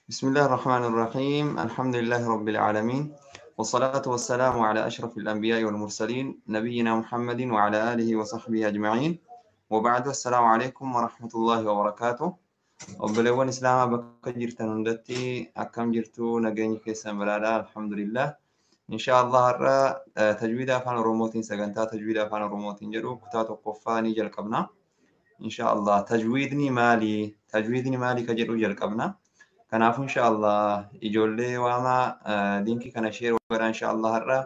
بسم الله الرحمن الرحيم. الحمد لله رب العالمين، والصلاة والسلام على أشرف الأنبياء والمرسلين، نبينا محمد وعلى آله وصحبه أجمعين، وبعد، السلام عليكم ورحمة الله وبركاته. Obboleewwan Islaamaa bakka jirtan hundatti, akkam jirtu? Nageenyi keessan badhaadhaa? Alhamdulillah. Insha Allah har'a tajwiida afaan Oromootiin, sagantaa tajwiida afaan Oromootiin jedhu kutaa tokkoffaa ni jalqabna. Insha Allah tajwiidni maali? Tajwiidni maali ka jedhu jalqabna. Kanaafuu insha Allah ijoollee waamaa, liinkii kana share godhaa. Insha Allah har'a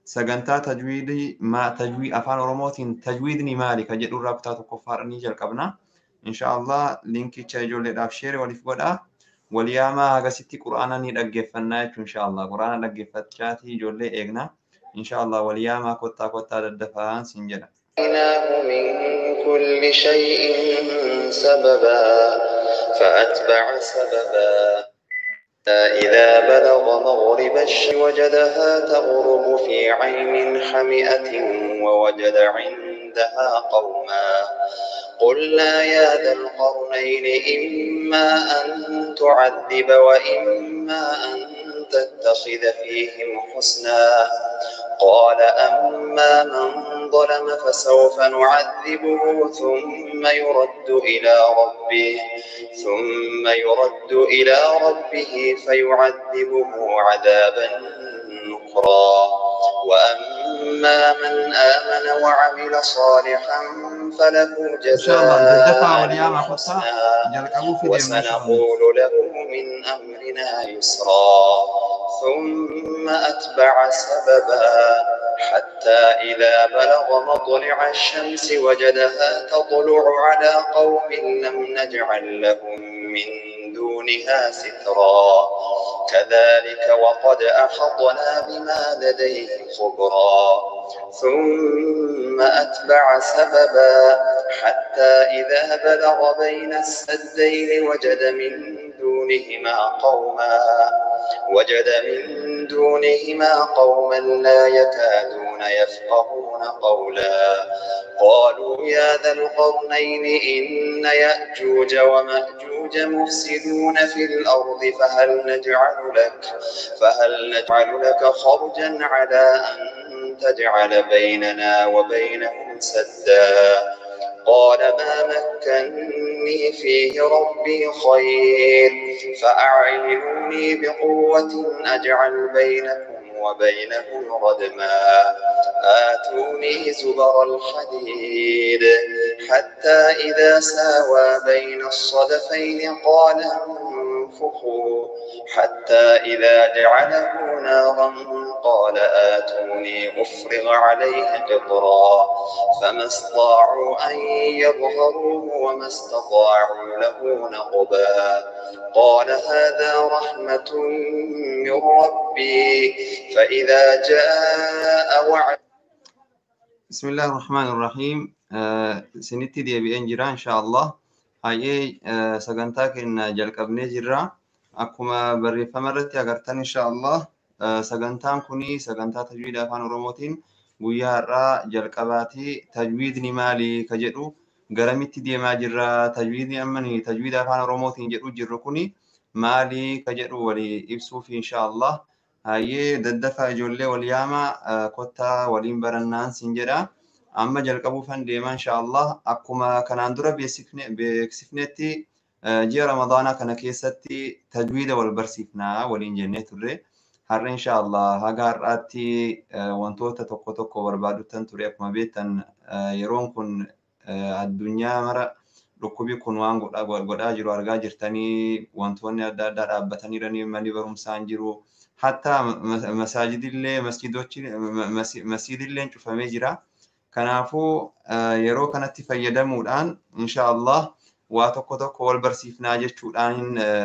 sagantaa tajwiidii tajwii afaan Oromootiin tajwiidni maali ka jedhu irraa kutaa tokkoffaa ni jalqabna. Insha Allah liinkicha ijoolleedhaaf share waliif godhaa. Waliyaamaa, hagasitti quraana ni dhaggeeffannaa jechuun insha Allah quraana dhaggeeffachaatii ijoollee eegna. Insha Allah waliyaamaa, kottaa kottaa, daddafaa sin jedha. من كل شيء سببا فأتبع سببا، إذا بلغ مغرب الشمس وجدها تغرب في عين حمئة ووجد عندها قوما. قلنا يا ذا القرنين إما أن تعذب وإما أن تتخذ فيهم حسنا. قال أما من ظلم فسوف نعذبه ثم يرد إلى ربه فيعذبه عذابا نكرا. وأما من آمن وعمل صالحا فله جزاء الحسنى وسنقول له من أمرنا يسرا. ثم أتبع سببا، حتى إذا بلغ مطلع الشمس وجدها تطلع على قوم لم نجعل لهم من دونها سترا. كذلك وقد أحطنا بما لديه خبرا. ثم أتبع سببا، حتى إذا بلغ بين السدين وجد من دونهما قوما لا يكادون يفقهون قولا. قالوا يا ذا القرنين إن يأجوج ومأجوج مفسدون في الأرض، فهل نجعل لك خرجا على أن تجعل بيننا وبينهم سدا؟ قال ما مكني فيه ربي خير، فأعينوني بقوة أجعل بينكم وبينهم ردما. آتوني زبر الحديد. حتى إذا ساوى بين الصدفين قال انفخوا، حتى إذا جعله نارا قال آتوني أفرغ عليه قطرا. فما استطاعوا أن يظهروه وما استطاعوا له نقبا. قال هذا رحمة من ربي، فإذا جاء وعد بسم الله الرحمن الرحيم. Sinitti deebi'een jira insha Allah. Hayyee, sagantaa keenya jalqabnee jirra. Akkuma barreeffama irratti agartan, insha Allah sagantaan kuni sagantaa tajwiida afaan Oromootiin guyyaa har'aa jalqabaati. Tajwiidni maali ka jedhu, garamitti deemaa jirra, tajwiidni amma tajwiida afaan Oromootiin jedhu jirru kuni maali ka jedhu walii ibsuuf insha Allah. Hayyee, daddafaa ijoollee wal yaama, kottaa waliin barannaan sin jedha. Amma jalqabuufan deema insha Allah. Akkuma kanaan dura beeksifnetti, ji'a Ramadaanaa kana keessatti tajwiida wal barsiifnaa waliin jennee turre. Har'a insha Allah haga har'aatti wantoota tokko tokko barbaaduttan ture. Akkuma beektan, yeroon kun addunyaa mara dhukkubi kun waan godhaa jiru argaa jirtanii, wantoonni adda addaa dhaabbataniiranii, manni barumsaan jiru. Hatta masaajidillee, masjidillee cufamee jira. Kanaafuu yeroo kanatti fayyadamuudhaan insha Allah waa tokko tokko wal barsiifnaa jechuudhaan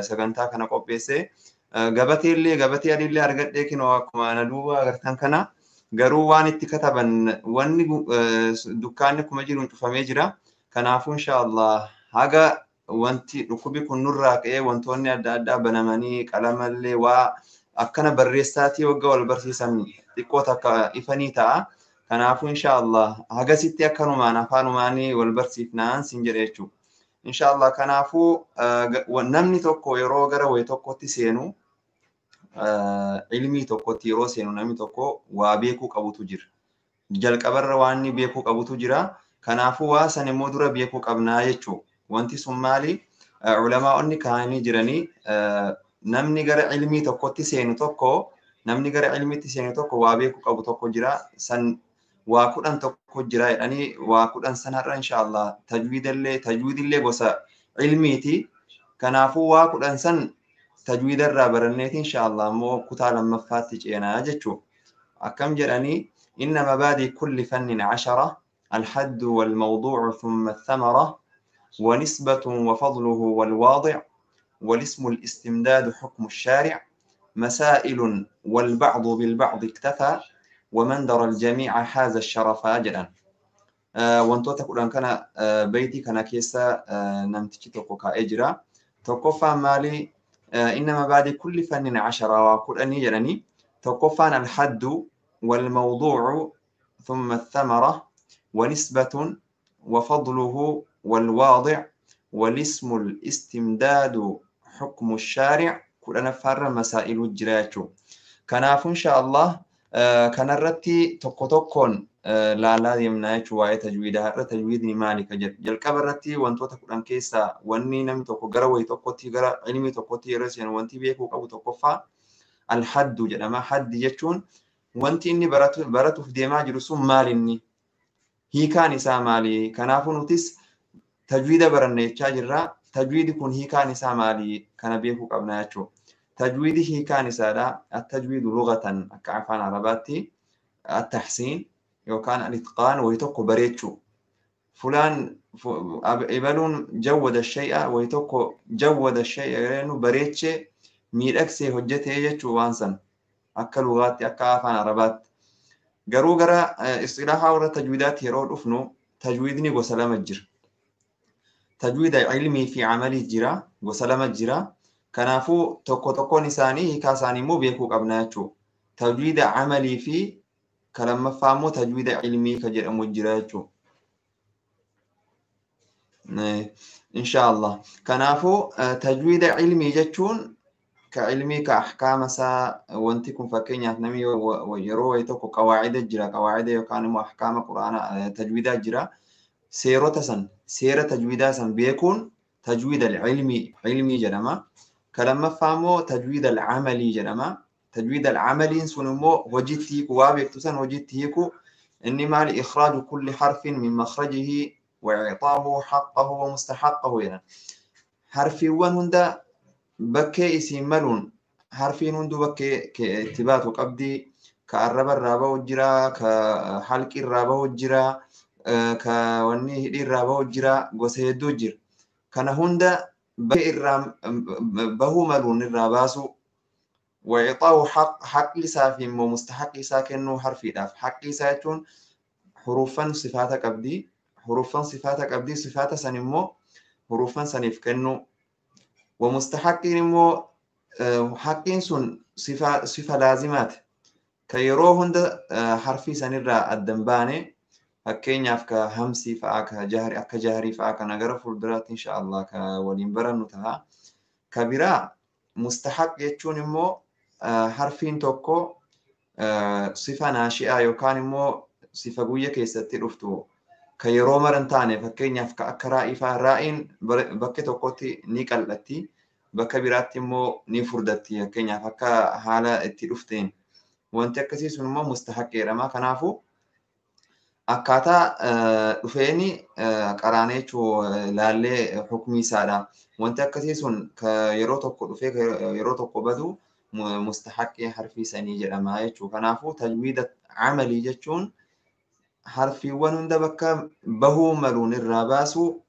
sagantaa kana qopheesse. Gabateellee, gabatee adiillee argadhee, kinoo akkuma na duuba agartan kana, garuu waan itti kataban wanni dukkaanni kuma jiruun cufamee jira. Kanaafuu insha Allah haga wanti dhukkubi kun nurraa ka'ee wantoonni adda addaa banamanii, qalamallee waa akkana barreessaatii waggaa wal barsiisan xiqqoo takka ifanii ta'a. Kanaafuu insha Allah hagasitti akkanumaan afaanumaanii wal barsiifnaan sin jedhe jechuudha. Inshaallah kanaafuu namni tokko yeroo gara wayii tokkotti seenu ilmii tokkotti yeroo seenu namni tokko waa beekuu qabutu jira. Jalqabarra waan inni beekuu qabutu jira. Kanaafuu waa san immoo dura beekuu qabnaa jechuudha. Wanti sun maali? Ulamaa'onni kaa'anii jiranii namni gara ilmii tokkotti seenu tokko namni gara ilmiitti seenu tokko waa beekuu qabu tokko jira. San waa 10 tokko jira jedhanii waa 10 sanarra inshaallah tajwiidillee gosa ilmiiti. Kanaafuu waa 10 san tajwiidarraa baranneeti inshaallah immoo kutaa lammaffaatti ceenaa jechuudha. Akkam jedhanii inna mabaadii kulli fannin 10 الحد والموضوع ثم الثمرة ونسبة وفضله والواضع والاسم الاستمداد حكم الشارع مسائل والبعض بالبعض اكتفى ومن درى الجميع حاز الشرف أجلا. وانتو تقولون كان بيتي كان كيسا نمتشي توقع إجرا توقفا مالي إنما بعد كل فن 10 وكل أني جرني توقفا الحد والموضوع ثم الثمرة ونسبة وفضله والواضع والاسم الاستمداد حكم الشارع كلنا فر مسائل الجراتشو كناف إن شاء الله كان الرتي تقطقون لا لا يمنعش وعي تجويدها تجويد مالك جل كبرتي وانتو تقولن كيسا واني نم تقو وي تقوتي جرا علمي تقوتي رسين وانتي بيكو أو تقفا الحد جل ما حد يجون وانتي إني براتو في دماغ رسوم مالني هي كان إسا مالي كنافو نوتس تجويد برنة تاجرا تجويد كون هي كان إسا مالي كان بيكو قبناچو تجويد هي كان إسا دا التجويد لغة كعفان عرباتي التحسين وكان الإتقان ويتوكو بريتشو فلان إبلون جود الشيء ويتوكو جود الشيء لأنه بريتشي ميرأكسي هجته يجتشو وانسن أكا لغاتي أكا عفان عربات garuu gara istilaahaa warra tajwiidaatti yeroo dhufnu tajwiidni gosa lama jira. Tajwiida ilmii fi amalii jira, gosa lama jira. Kanaafuu tokko tokkoon isaanii hiikaa isaanii immoo beekuu qabna jechuudha. Tajwiida amalii fi ka lammaffaa immoo tajwiida ilmii ka jedhamu jira jechuudha. Inshaallah. Kanaafuu tajwiida ilmii jechuun كعلمي كأحكام سا وانتي كن فكين نمي يروي توكو قواعد جرا قواعد يكان أحكام قرآن تجويد جرا سيرة سن سيرة تجويد سن بيكون تجويد العلمي علمي جرما كلام فهمو تجويد العملي جرما تجويد العملي سنمو وجدتيكو وابيكتسن وجدتيكو إني مال إخراج كل حرف من مخرجه وإعطاه حقه ومستحقه يعني حرفي وان هندا bakkee isiin maluun harfiin hunduu bakkee itti baatu qabdi. Ka arraba irraa bahu jira, ka halqi irraa bahu jira, ka wanni hidhii irraa bahu jira, gosa hedduu jira. Kana hunda bakkee irraa bahuu maluun irraa baasu. Wa'ixaahu haqqi isaa fi immoo mustahaqqi isaa kennuu harfiidhaaf. Haqqi isaa jechuun huruufan sifaata qabdi. Huruufan sifaata qabdi. Sifaata san immoo huruufan saniif kennuu. ومستحقين مو حقين سن صفة لازمات كيرو هند حرفي سنرى الدنباني هكين يافك همسي فاك جهري أك جهري فاك نجرب فردرات إن شاء الله كولين برنتها كبيرة مستحق يتشون مو حرفين توكو صفة ناشئة يوكان مو صفة قوية كيستي رفتو كيرو مرنتاني فكين يافك أكرائي فارائين بكي توكوتي نيكالتي bakka biraatti immoo ni furdatti fakkeenyaaf akka haala itti dhufteen wanti akkasii sun immoo mustahaq jedhama. Kanaafuu akkaataa dhufeeni qaraanee laallee hukmii isaadha. Wanti akkasii sun yeroo tokko dhufee yeroo tokko badu mustahaqii harfii sanii jedhama jechuudha. Kanaafuu tajwiida amalii jechuun harfiiwwan hunda bakka bahuu maluun irraa baasuu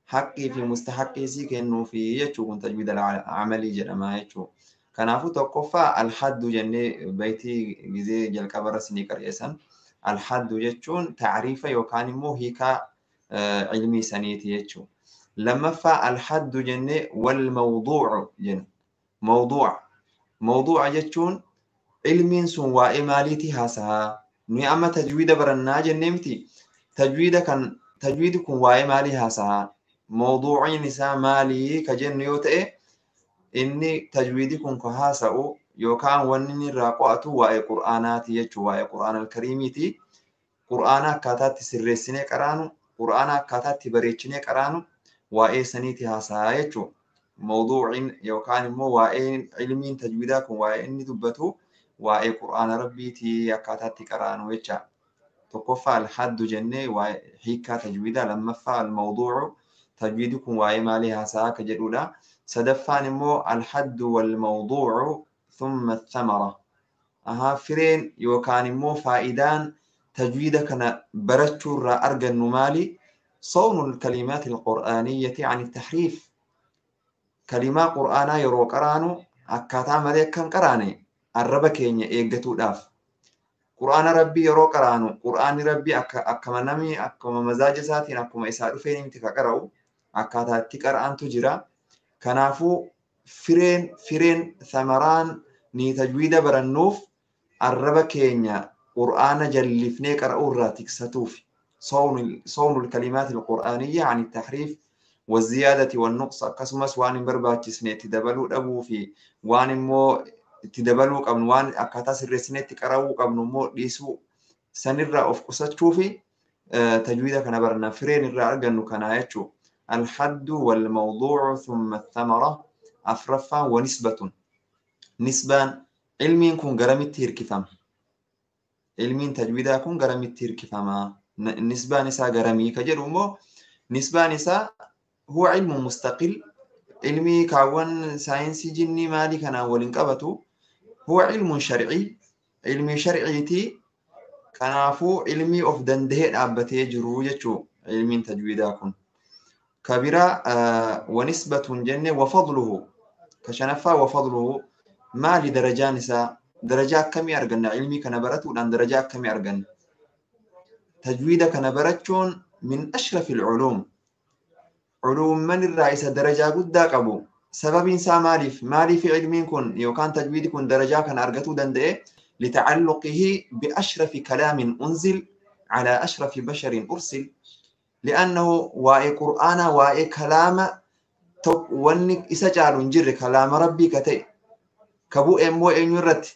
haqqii fi mustahaqqii isii kennuufi jechuun kun tajwiida amalii jedhama jechuudha. Kanaafuu tokkoffaa alhaddu jennee baytii gizee jalqabarra isinii qarqeessan. Alhaddu jechuun taariifa yookaan immoo hiikaa ilmii saniiti jechuudha. Lammaffaa alhaddu jennee wal mawduucu jenna. Mawduuca. Mawduuca jechuun ilmiin sun waa'ee maaliitii haasa'a? Nuyi amma tajwiida barannaa jennee miti. Tajwiida kan tajwiidi kun waa'ee maalii haasa'a? Mawduuciin isaa maalii ka jennu yoo ta'e inni tajwiidi kun ka haasa'u yookaan wanni inni irraa qo'atu waa'ee qur'aanaati jechuudha. Waa'ee qur'aana alkariimiiti. Qur'aana akkaataatti sirreessinee qaraanu, qur'aana akkaataatti bareechinee qaraanu waa'ee saniiti haasa'aa jechuudha. Mawduuciin yookaan immoo waa'een ilmiin tajwiidaa kun waa'ee inni dubbatu waa'ee qur'aana rabbiiti akkaataatti qaraanu jecha. Tokkoffaa alhaddu jennee waa'ee hiikkaa tajwiidaa, lammaffaa almawduucu tajwiidi kun waa'ee maalii haasa'aa ka jedhudha. Sadaffaan immoo alhaddu walmawduucu thumma thamara. Ahaa fireen yookaan immoo faayidaan tajwiida kana barachuurraa argannu maali? Sawnu alkalimaati alqur'aaniyyati an tahriif. Kalimaa qur'aanaa yeroo qaraanu akkaataa malee akka hin qaraane arraba keenya eeggatuudhaaf. Qur'aana rabbii yeroo qaraanu qur'aanni rabbii akkama namni akkuma mazaaja isaatiin akkuma isaa dhufeen miti ka qara'u akkaataa itti qara'antu jira. Kanaafuu fireen samaraan ni tajwiida barannuuf arraba keenya qur'aana jallifnee qara'uurraa tiksatuuf. Sawnu alkalimaati alqur'aaniyya an tahriif والزيادة والنقص akkasumas waan hin barbaachisne itti dabaluu dhabuu fi waan immoo itti dabaluu qabnu waan akkaataa sirreessinee itti qara'uu qabnu immoo dhiisuu sanirraa of qusachuu fi tajwiida kana baranna fireen irraa argannu kanaa jechuudha. Alhaddu walmawduucu thumma thamara afraffaan wanisbatun. Nisbaan ilmiin kun garamitti hirkifama? Ilmiin tajwiidaa kun garamitti hirkifama? Nisbaan isaa garamii ka jedhu immoo nisbaan isaa huwa ilmu mustaqil ilmii kaawwan saayinsii jinnii maalii kanaan waliin qabatu huwa ilmun sharcii ilmii sharciitii kanaafuu ilmii of dandahee dhaabbatee jiru jechuu ilmiin tajwiidaa kun. Kabira wanisbatun jenne wafadluhu ka shanaffaa wafadluhu maali darajaan isaa darajaa akkamii arganna ilmii kana baratuudhaan darajaa akkamii arganna tajwiida kana barachuun min ashrafi alculuum culuumman irraa isa darajaa guddaa qabu sababiin isaa maaliif ilmiin kun yookaan tajwiidi kun darajaa kana argatuu danda'e litacalluqihi biashrafi kalaamin unzil calaa ashrafi basharin ursil li'annahu waa'ee qur'aanaa waa'ee kalaama wanni isa caalu hin jirre kalaama rabbii ka ta'e ka bu'e immoo eenyu irratti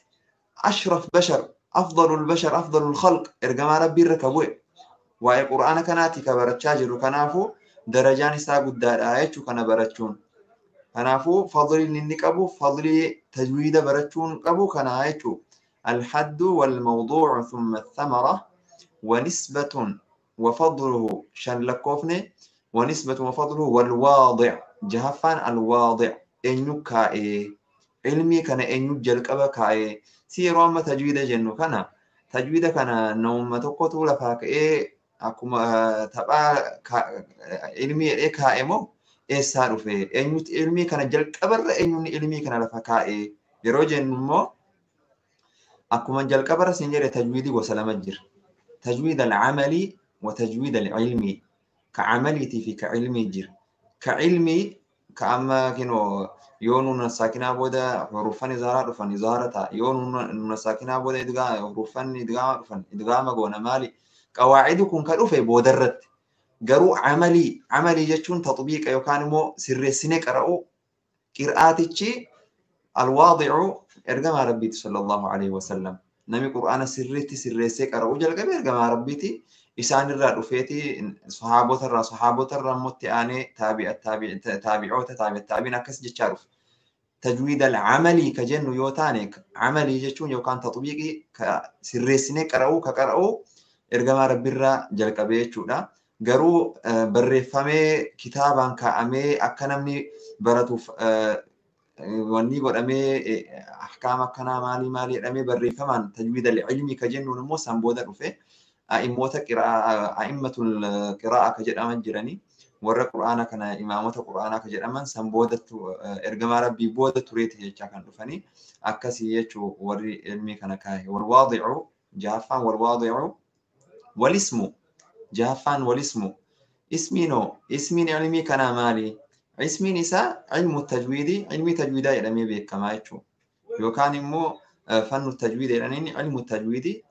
ashraf bashar afdalul bashar afdalul khalq ergamaa rabbii irra ka bu'e waa'ee qur'aana kanaati ka barachaa jiru kanaafuu darajaan isaa guddaadha jechuu kana barachuun. Kanaafuu fadliin inni qabu fadlii tajwiida barachuun qabu kana jechuu. Alhaddu walmawduucu thumma thamara wanisbatun wafadluhu shan lakkoofne wanisbatun wafadluhu walwaadic jahaffaan alwaadic eenyu kaa'ee ilmii kana eenyu jalqaba kaa'ee si yeroo amma tajwiida jennu kana tajwiida kana namuma tokkotu lafaa ka'ee akkuma taphaa ilmii jedhee kaa'e moo eessaa dhufe eenyuti ilmii kana jalqabarra eenyuun ilmii kana lafa kaa'e yeroo jennu immoo akkuma jalqabarra siin jedhe tajwiidii gosa lama jira. Tajwiid al-camalii wa tajwiid al-cilmii ka camaliitii fi ka cilmii jira. Ka cilmii ka amma kinoo yoo nuuna saakinaa booda huruufan izaaraa dhufan izaara ta'a yoo nuuna saakinaa booda huruufan idgaama dhufan idgaama goona maali qawaacidu kun ka dhufe boodarratti garuu camalii jechuun taxbiiqa yookaan immoo sirreessinee qara'u qir'aatichi alwaadicu ergamaa rabbiiti sallallahu alaihi wasallam nami qur'aana sirriitti sirreessee qara'uu jalqabe ergamaa rabbiiti isaanirraa dhufeeti sahaabotarraa immoo itti aanee taabi'oota taabi'iin akkas jechaa dhufe. Tajwiid al-camalii ka jennu yoo taane camalii jechuun yookaan taxbiiqii ka sirreessinee qara'uu ka qara'uu ergamaa rabbiirraa jalqabee jechuudha. Garuu barreeffamee kitaabaan kaa'amee akka namni baratuuf wanni godhamee ahkaama akkanaa maalii maalii jedhamee barreeffamaan tajwiid al-ilmii ka jennuun immoo san booda dhufe a'immoota a'immatul qiraa'a ka jedhaman jiranii warra qur'aana kana imaamota qur'aanaa ka jedhaman san booda ergamaa rabbii booda tureeti jechaa kan dhufanii akkasii jechuu warri ilmii kana kaa'e. Walwaadicu jahaffaan walwaadicu walismu jahaffaan walismu ismiinoo ismiin ilmii kanaa maali? Ismiin isaa ilmu tajwiidii ilmii tajwiidaa jedhamee beekamaa jechuudha. Yookaan immoo fannu tajwiida jedhaniin ilmu tajwiidii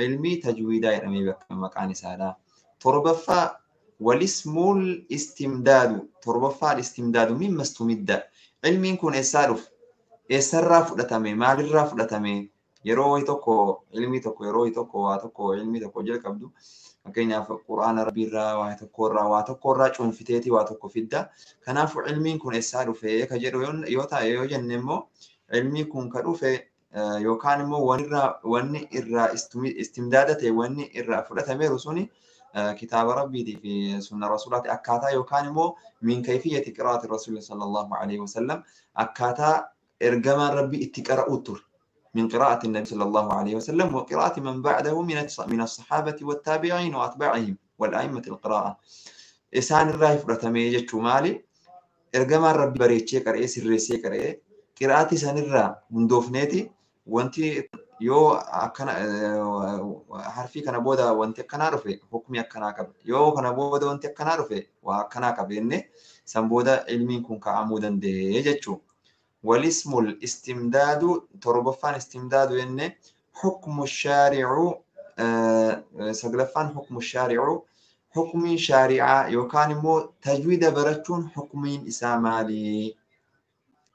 ilmii tajwiidaa jedhamee beekama maqaan isaadha. Torbaffaa Walismul istimdaadu torbaffaan istimdaadu mimma istumidda. Ilmiin kun eessaa dhufe? Eessarraa fudhatame? Maalirraa fudhatame? Yeroo wayi tokko ilmii tokko yeroo wayi tokko waa tokko ilmii tokko jalqabdu fakkeenyaaf quraana rabbiirraa waa tokkorraa cuunfiteeti waa tokko fidda. Kanaafuu ilmiin kun eessaa dhufe ka jedhu yoo ta'e yoo jenne immoo ilmii kun ka dhufe yookaan immoo wanni irraa istimdaada ta'e wanni irraa fudhatameeru suni kitaaba rabbiitii fi sunna rasuulaati akkaataa yookaan immoo min kayfiyyati qiraa'ati rasuuli sallallahu alaihi wasallam akkaataa ergamaan rabbii itti qara'u ture. من قراءة النبي صلى الله عليه وسلم وقراءة من بعده من الصحابة والتابعين وأتباعهم والأئمة القراءة. إسان الراي فرتمي جتشو مالي إرجما ربي بريتشي قرئ سرسي قرئ قراءتي سان الرا هندوفنيتي وانتي يو أكنا حرفي كان بودا وانتي كنا رفي حكمي أكنا كب يو كان بودا وانتي كنا رفي وأكنا كب سنبودا علمين كون كعمودا دي جتشو. والاسم الاستمداد تربفان استمداد إن حكم الشارع سقلفان حكم الشارع حكم شارعة يوكان مو تجويد برتشون حكمين إسامالي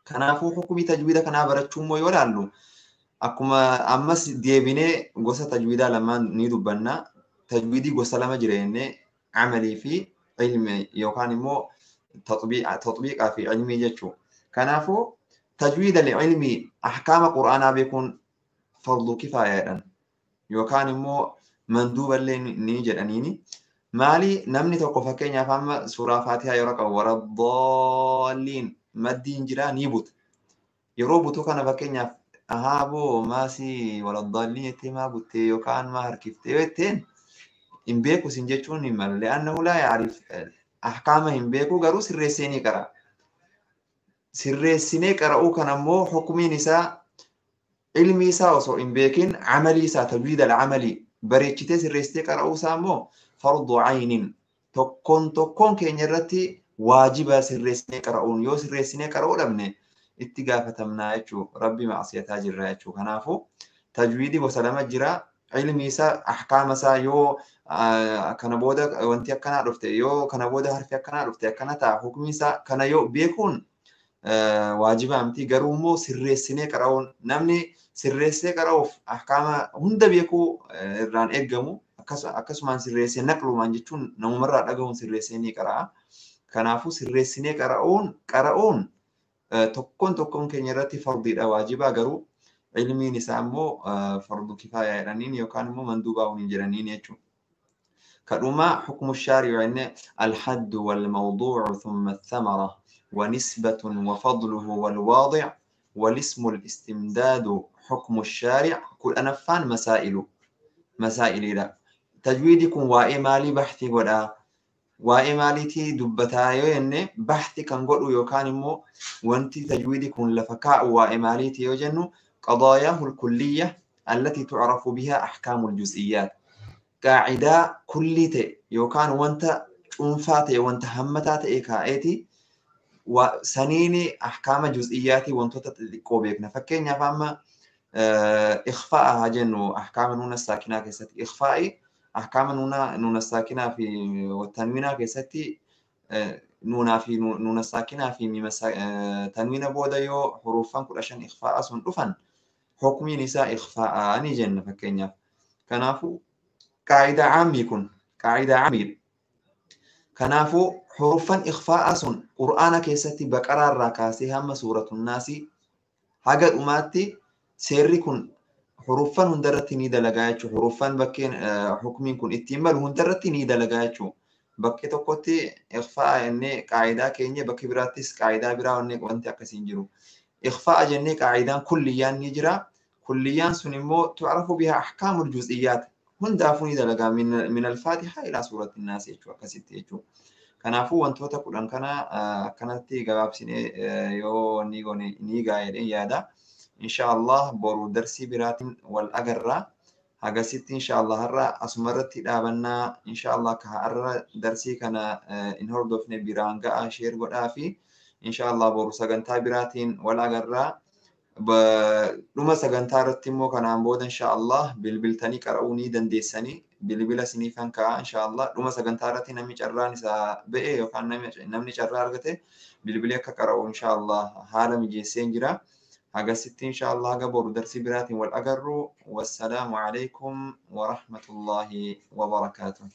كنافو حكمي تجويد كنا برتشون مو يولالو أكما أمس ديبيني غوسة تجويدا لما نيدو بنا تجويدي غوسة لما جريني عملي في علمي يوكان مو تطبيق في علمي جتشو كنافو تجويد العلمي أحكام قرآن بيكون فرض كفاية يوكان مو مندوبا لنيجر أنيني مالي نمني توقف كينيا فهم سورة فاتحة يرقى ورا الضالين مدين جرا نيبوت يروبوتو كان فكينيا أهابو ماسي ورا الضالين يتما بوتي يوكان ما هركفتي ويتين إن بيكو سنجتشون مال لأنه لا يعرف أحكامهم بيكو غارو سرسيني كرا sirreessinee qara'uu kan ammoo hukumiin isaa ilmi isaa osoo hin beekin amalii isaa tajwiida al-amalii bareechitee sirreessitee qara'uu isaa ammoo fardu aynin tokkoon tokkoon keenya irratti waajiba sirreessinee qara'uun yoo sirreessinee qara'uu dhabne itti gaafatamnaa jechuu rabbi macsiyataa jirra jechuu. Kanaafuu tajwiidi gosa lama jira ilmi isaa ahkaama isaa yoo kana booda wanti akkanaa dhufte yoo kana booda harfi akkanaa dhufte akkana ta'a hukumii isaa kana yoo beekuun waajiba miti garuu immoo sirreessinee qara'uun namni sirreessee qara'uuf ahkaama hunda beekuu irraan eeggamu akkasumaan sirreessee naqlumaan jechuun namumarraa dhagahuun sirreessee ni qara'a. Kanaafuu sirreessinee qara'uun tokkoon tokkoon keenya irratti fardiidha waajibaa garuu ilmiin isaa immoo fardu kifaayaa jedhaniin yookaan immoo manduubaa waliin jedhaniin jechuudha. كدوما حكم الشارع إن الحد والموضوع ثم الثمرة ونسبة وفضله والواضع والاسم الاستمداد حكم الشارع كل أنفان مسائل مسائل لا تجويدكم وإمالي بحثي ولا وإمالي تي دبتايو إن بحثي كان قلو يوكان مو وانتي تجويدكم لفكاء وإمالي تي يوجنو قضاياه الكلية التي تعرف بها أحكام الجزئيات قاعدة كلية يوكان وانت شنفاتي وانت همتاتي كايتي وسنيني أحكام جزئياتي وانت تتقو بيكنا فكين يا فاما إخفاءها جنو أحكام نون الساكنة كيستي إخفائي أحكام نون الساكنة في والتنوينة كيستي نون في نون الساكنة في ميم تنوين بودا يو حروفا كل عشان إخفاء سن رفن حكمي نساء إخفاء أني جن فكين يا كنافو قاعدة عام يكون قاعدة عامية كنافو حروفا إخفاء سن قرآن كيستي بقرة الركاسي هم سورة الناس حاجة أماتي سيري كن حروفا هندرتي نيدا لقايتشو حروفا بكين حكمين كن اتمال هندرتي نيدا لقايتشو بكي توكوتي إخفاء إني قاعدة كيني بكي براتيس قاعدة برا إني وانت أكسين جرو إخفاء جنة قاعدة كليان نجرا كليان سنمو تعرف بها أحكام الجزئيات هندافو نيدا لقا من الفاتحة إلى سورة الناس يجو أكسيت يجو kanaafuu wantoota kudhan kana akkanatti gabaabsinee yoo ni goone ni gaa'edhe yaada. Inshaallah boru darsii biraatiin wal agarra. Hagasitti inshaallah har'a asumarratti dhaabannaa inshaallah ka har'a darsii kana hin hordofne biraan ga'a sheer godhaa fi inshaallah boru sagantaa biraatiin wal agarra. Dhuma sagantaa irratti immoo kanaan booda insha Allah bilbiltanii qara'uu ni dandeessanii, bilbila isinii kan ka'a insha Allah. Dhuma sagantaa irratti namni carraan isaa ba'e yookaan namni carraa argate bilbilee akka qara'u insha Allah haala mijeessee jira. Hagasitti insha Allah haga boru darsii biraatiin wal agarru. Wassalaamu alaikum wa rahmatullahi wa barakaatuh.